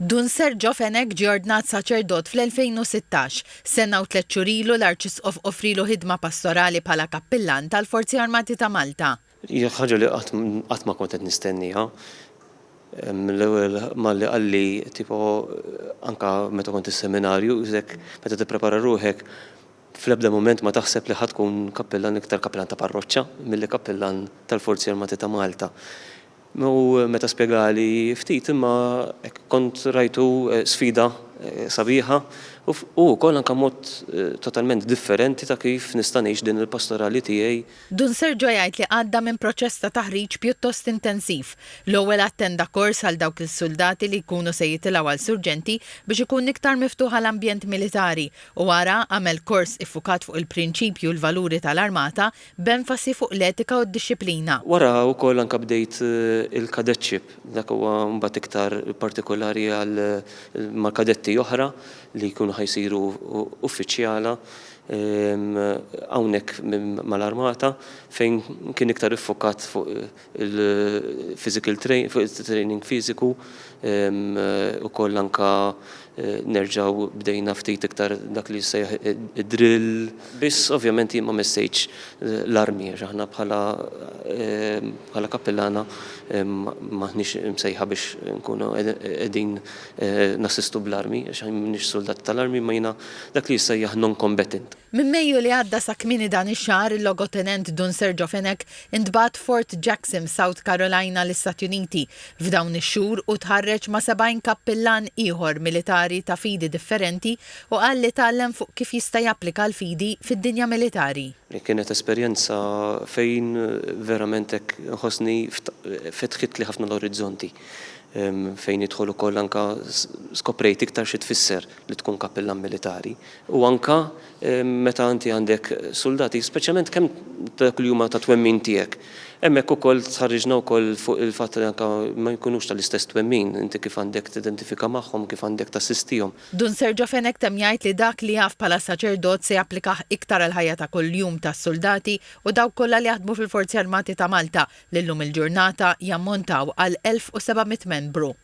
Dun Sergio Fenech ġie ordnat saċerdot fl-2016. Sena u tlett xhur ilu l-Arċisqof offrilu ħidma pastorali bħala kappillan tal-Forzi Armati ta' Malta. Hija ħaġa li qatt qatt ma kont qed nistennieha. L-ewwel malli qalli tipo anke meta kont is-seminarju qisek meta tipprepara ruħek fl-ebda mument ma taħseb li ħa tkun kappillan iktar kappillan ta' parroċċa milli kappillan tal-Forzi Armati ta' Malta. U meta spjegali ftit imma hekk kont rajtu sfida sabiħa u wkoll anke mod totalment differenti ta' kif nista' ngħix din il-pastorali tiegħi. Dun Sergio jgħid li għadda minn proċess ta' taħriġ pjuttost intensiv. L-ewwel attenda kors għal dawk is-suldati li jkunu se jitilgħu għal surġenti biex ikun iktar miftuħ għal ambjent militari u wara għamel kors iffukat fuq il-prinċipji u l-valuri tal-armata b'enfasi fuq l-etika u d-dixxiplina. Wara wkoll anke bdejt il-cadetship, dak huwa mbagħad iktar partikolari għal mal-kadetti oħra li jkunu ħa jsiru uffiċjala hawnhekk mal-armata fejn kien iktar iffukat fuq il-physical training, fuq it-training fiżiku, ukoll anke nerġgħu bdejna ftit iktar dak li jissejjaħ id-drill. Biss ovvjament jien ma messejtx l-armi għax aħna bħala bħala kappillana m'aħniex imsejħa biex nkunu qegħdin nassistu bl-armi għax m'iniex suldat tal-armi imma jiena dak li jissejjaħ non-combatant. Minn Mejju li għadda sa kmieni dan ix-xahar, il-Logotenent Dun Sergio Fenech intbagħat Fort Jackson f'South Carolina l-Istati Uniti. F'dawn ix-xhur hu tħarreġ ma' 70 kappillan ieħor militari ta' fidi differenti u qal li tgħallem fuq kif jista' japplika l-fidi fid-dinja militari. Kienet esperjenza fejn verament hekk nħossni fetħitli ħafna l-orizzonti fejn jidħol ukoll anke skoprejt iktar xi tfisser li tkun kappillan militari. U anke meta inti għandek suldati, speċjalment kemm dak li huma ta' twemmin tiegħek. Hemmhekk ukoll tħarriġna wkoll fuq il-fatt li anke ma jkunux tal-istess twemmin, inti kif għandek tidentifika magħhom, kif għandek tassistihom. Dun Sergio Fenech temm jgħid li dak li jaf bħala saċerdot se japplikah iktar għall-ħajja ta' kuljum tas-suldati u dawk kollha li jaħdmu fil-Forzi Armati ta' Malta li llum il-ġurnata jammontaw għal 1,700 membru.